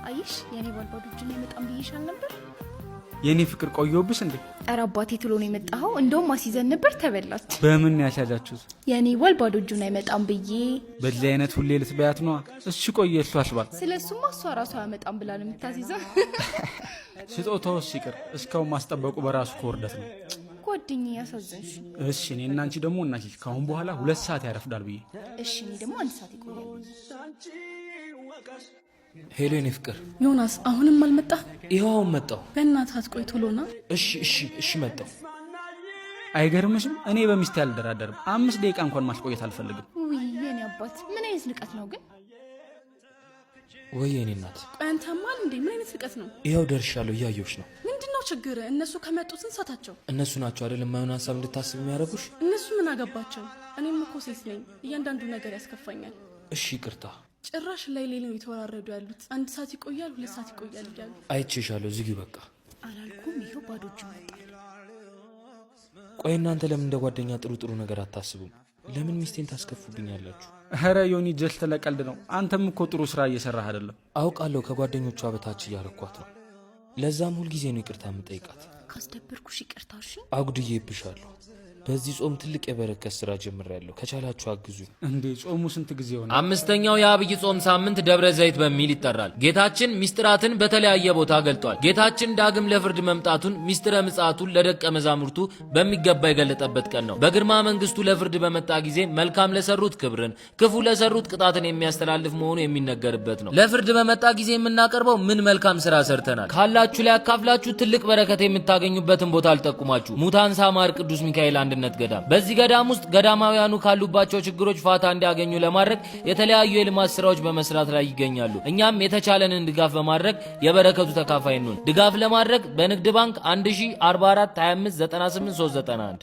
አይሽ፣ የኔ ባል ባዶ እጁን አይመጣም ብዬሻል ነበር። የእኔ ፍቅር፣ ቆየሁብሽ እንዴ? ኧረ አባቴ፣ ቶሎ ነው የመጣኸው። እንደውም አስይዘን ነበር፣ ተበላች። በምን ያስያዛችሁት? የኔ ባል ባዶ እጁን አይመጣም ብዬ። በዚህ አይነት ሁሌ ልትበያት ነዋ። እሺ ቆየ፣ እሷስ ባል? ስለ እሱማ እሷ ራሷ አያመጣም ብላ ነው የምታስይዘው። ስጦታውስ ይቅር፣ እስካሁን ማስጠበቁ በራሱ ከውርደት ነው። ጓደኛዬ፣ ያሳዘንሽ። እሺ፣ እኔ እና አንቺ ደግሞ እናስይዝ። ከአሁን በኋላ 2 ሰዓት ያረፍዳል ብዬ። እሺ፣ እኔ ደግሞ 1 ሰዓት ይቆያል ብዬ። Hello የኔ ፍቅር። ዮናስ፣ አሁንም አልመጣ? ይኸው አሁን መጣሁ። በእናትህ አትቆይ፣ ቶሎ ና። እሺ፣ መጣሁ። አይገርምሽም? እኔ በሚስቴ አልደራደርም። 5 ደቂቃ እንኳን ማስቆየት አልፈልግም። ውይ የኔ አባት፣ ምን አይነት ንቀት ነው ግን? ወይ የኔ እናት። ቆይ አንተ ማል እንዴ? ምን አይነት ንቀት ነው? ይኸው ደርሻለሁ፣ እያየሁሽ ነው። ምንድነው ችግር? እነሱ ከመጡ ስንት ሰዓታቸው? እነሱ ናቸው አይደል የማይሆን ሀሳብ እንድታስብ የሚያደርጉሽ? እነሱ ምን አገባቸው? እኔም እኮ ሴት ነኝ። እያንዳንዱ ነገር ያስከፋኛል። እሺ ይቅርታ። ጭራሽ ላይ ላይ ነው የተወራረዱ ያሉት። 1 ሰዓት ይቆያል፣ 2 ሰዓት ይቆያል እያሉ። አይቼሻለሁ፣ ዝጊው በቃ። አላልኩም? ይኸው ባዶ እጁ ይመጣል። ቆይ እናንተ ለምን እንደ ጓደኛ ጥሩ ጥሩ ነገር አታስቡም? ለምን ሚስቴን ታስከፉብኛላችሁ? ኧረ ዮኒ፣ just ለቀልድ ነው። አንተም እኮ ጥሩ ስራ እየሰራህ አይደለም። አውቃለሁ፣ ከጓደኞቿ በታች እያረኳት ነው። ለዛም ሁልጊዜ ነው ይቅርታ የምጠይቃት። ካስደበርኩሽ ይቅርታ። እሺ። አጉድዬብሻለሁ። በዚህ ጾም ትልቅ የበረከት ስራ ጀምሬያለሁ። ከቻላችሁ አግዙኝ። እንዴ፣ ጾሙ ስንት ጊዜ ሆነ? አምስተኛው የአብይ ጾም ሳምንት ደብረ ዘይት በሚል ይጠራል። ጌታችን ሚስጥራትን በተለያየ ቦታ ገልጧል። ጌታችን ዳግም ለፍርድ መምጣቱን፣ ሚስጥረ ምጽአቱን ለደቀ መዛሙርቱ በሚገባ የገለጠበት ቀን ነው። በግርማ መንግስቱ ለፍርድ በመጣ ጊዜ መልካም ለሰሩት ክብርን፣ ክፉ ለሰሩት ቅጣትን የሚያስተላልፍ መሆኑ የሚነገርበት ነው። ለፍርድ በመጣ ጊዜ የምናቀርበው ምን መልካም ስራ ሰርተናል? ካላችሁ ላይ አካፍላችሁ ትልቅ በረከት የምታገኙበትን ቦታ አልጠቁማችሁ። ሙታንሳ ማር ቅዱስ ሚካኤል አንድነት ገዳም። በዚህ ገዳም ውስጥ ገዳማውያኑ ካሉባቸው ችግሮች ፋታ እንዲያገኙ ለማድረግ የተለያዩ የልማት ስራዎች በመስራት ላይ ይገኛሉ። እኛም የተቻለንን ድጋፍ በማድረግ የበረከቱ ተካፋይ እንሁን። ድጋፍ ለማድረግ በንግድ ባንክ 1044 25 98 391።